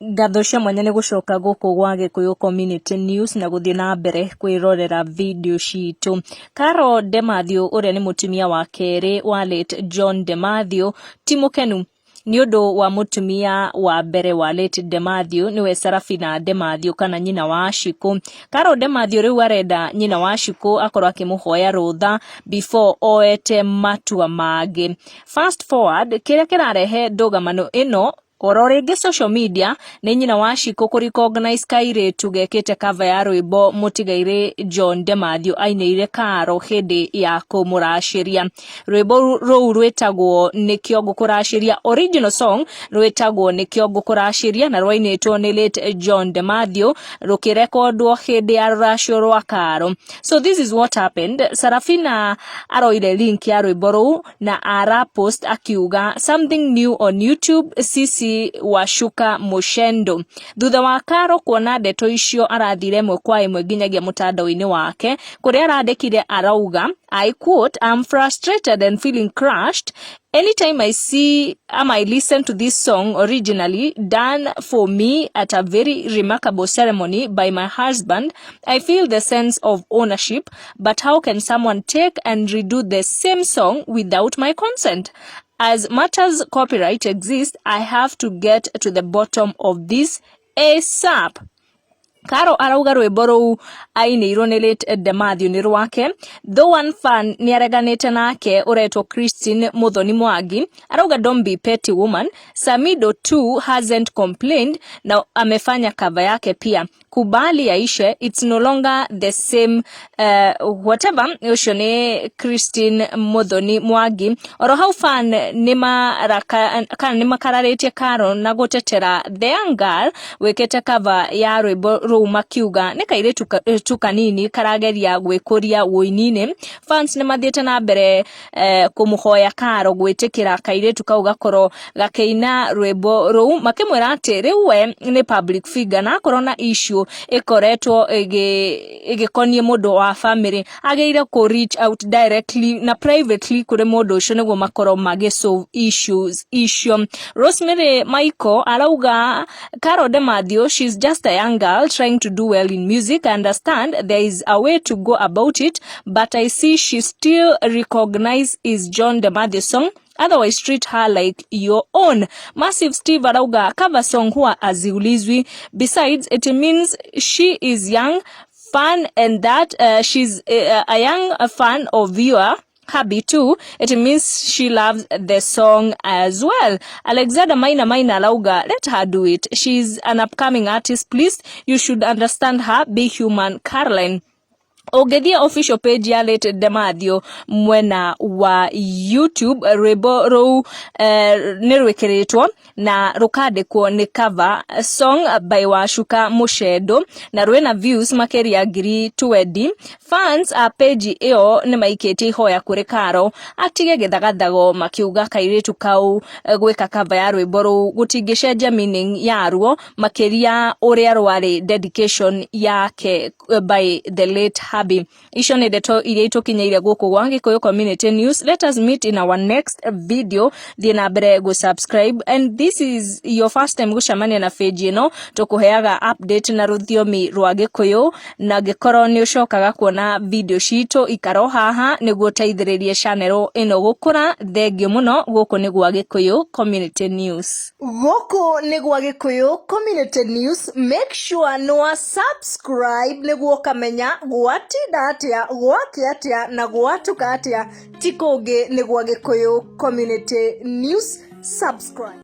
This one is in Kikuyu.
Ngatho cia mwanya nĩ gũcoka gũkũ gwa Gĩkũyũ Community News na gũthiĩ na mbere kwĩrorera video citũ. Carol Demathew ũrĩa nĩ mũtumia wa kerĩ wa late John Demathew ti mũkenu nĩ ũndũ wa mũtumia wa mbere wa late Demathew nĩwe Sarafina Demathew kana nyina wa Shikũ. Carol Demathew rĩu arenda nyina wa Shikũ akorwo akĩmũhoya rũtha before oete matua mangĩ. Fast forward, kĩrĩa kĩrarehe ndũgamano ĩno oro rĩngĩ social media nĩ nyina wa Shikũ kũ recognize kairĩtu gekĩte cover ya rwĩmbo mũtigairĩ John Demathew ainĩire Karo hĩndĩ ya kũmũracĩria. Rwĩmbo rũu rwĩtagwo Nĩkĩo Ngũkũracĩria, original song rwĩtagwo Nĩkĩo Ngũkũracĩria na rwainĩtwo nĩ late John Demathew rũkĩrekondwo hĩndĩ ya rũracio rwa Karo. So this is what happened. Sarafina aroire link ya rwĩmbo rũu na ara post akiuga, "Something new on YouTube, sisi Washuka Mushendo." Thutha wa Karo kuona ndeto icio, arathire ĩmwe kwa ĩmwe nginyagia mũtandao-inĩ wake kũrĩa arandĩkire arauga, I quote, "I'm frustrated and feeling crushed. Anytime I see ama I listen to this song, originally done for me at a very remarkable ceremony by my husband, I feel the sense of ownership. But how can someone take and redo the same song without my consent? As much as copyright exists, I have to get to the bottom of this ASAP." Karo arauga rwĩmbo rũu ainĩirwo nĩ late Demathew nĩ rwake, though one fan nĩ areganĩte nake ũretwo Christine Muthoni Mwangi. Arauga, "Don't be petty, woman. Samido too hasn't complained na amefanya cover yake pia. Kubali yaishe, it's no longer the same." Whatever, ũcio nĩ Christine Muthoni Mwangi. Oro hau fan nĩ maraka kana nĩ makararĩtie Karo na gũtetera the young girl wĩkĩte cover ya rwĩmbo rũu, makiuga nĩ kairĩtu tu kanini karageria gwĩkũria wũini-inĩ. Fans nĩ mathiĩte na mbere kũmũhoya Karo gwĩtĩkĩra kairĩtu kau gakorwo gakĩina rwĩmbo rũu, makĩmwĩra atĩ rĩu we nĩ public figure na akorwo na issue ĩkoretwo ĩgĩkoniĩ mũndũ wa family, agĩrĩire kũ reach out directly na privately kũrĩ mũndũ ũcio nĩguo makorwo magĩ solve issues icio. Rosemary Michael arauga, "Carol Demathew, she's just a young girl trying to do well in music. I understand there is a way to go about it, but I see she still recognize is John Demathew song. Otherwise treat her like your own." Massive Steve arauga, "Cover song huwa haziulizwi. Besides, it means she is young fan and that she's a young fan of your hubby too. It means she loves the song as well." Alexander Maina Maina arauga, "Let her do it. She's an upcoming artist. Please, you should understand her. Be human, Caroline." Ũngĩthiĩ official page ya late Demathew mwena wa YouTube, rwĩmbo rũu nĩ rwĩkĩrĩtwo na rũkandĩkwo nĩ cover song by Wacuka Mucendo na rwĩna views makĩria 20,000. Fans a page ĩyo nĩ maikĩtie ihoya kũrĩ Karo atige gĩthagathago, makiuga kairĩtu kau gwĩka cover ya rwĩmbo rũu gũtingĩcenjia meaning yaruo, makĩria ũrĩa rwarĩ dedication yake by the late hubby. Icio nĩ ndeto iria itũkinyĩire gũkũ gwa Gĩkũyũ Community News. Let us meet in our next video. Thiĩ na mbere gũ subscribe, and this is your first time gũcemania na page ĩno, tũkũheaga update na rũthiomi rwa Gĩkũyũ, na angĩkorwo nĩ ũcokaga kuona video citũ, ikara o haha nĩguo ũteithĩrĩrie channel ĩno gũkũra. Thengiũ mũno. Gũkũ nĩ gwa Gĩkũyũ Community News. Gũkũ nĩ gwa Gĩkũyũ Community News. Make sure nĩ wa subscribe nĩguo ũkamenya gwatinda atĩa, gwake atĩa na gwatuka atĩa. Ti kũngĩ, nĩ gwa Gĩkũyũ Community News. Subscribe.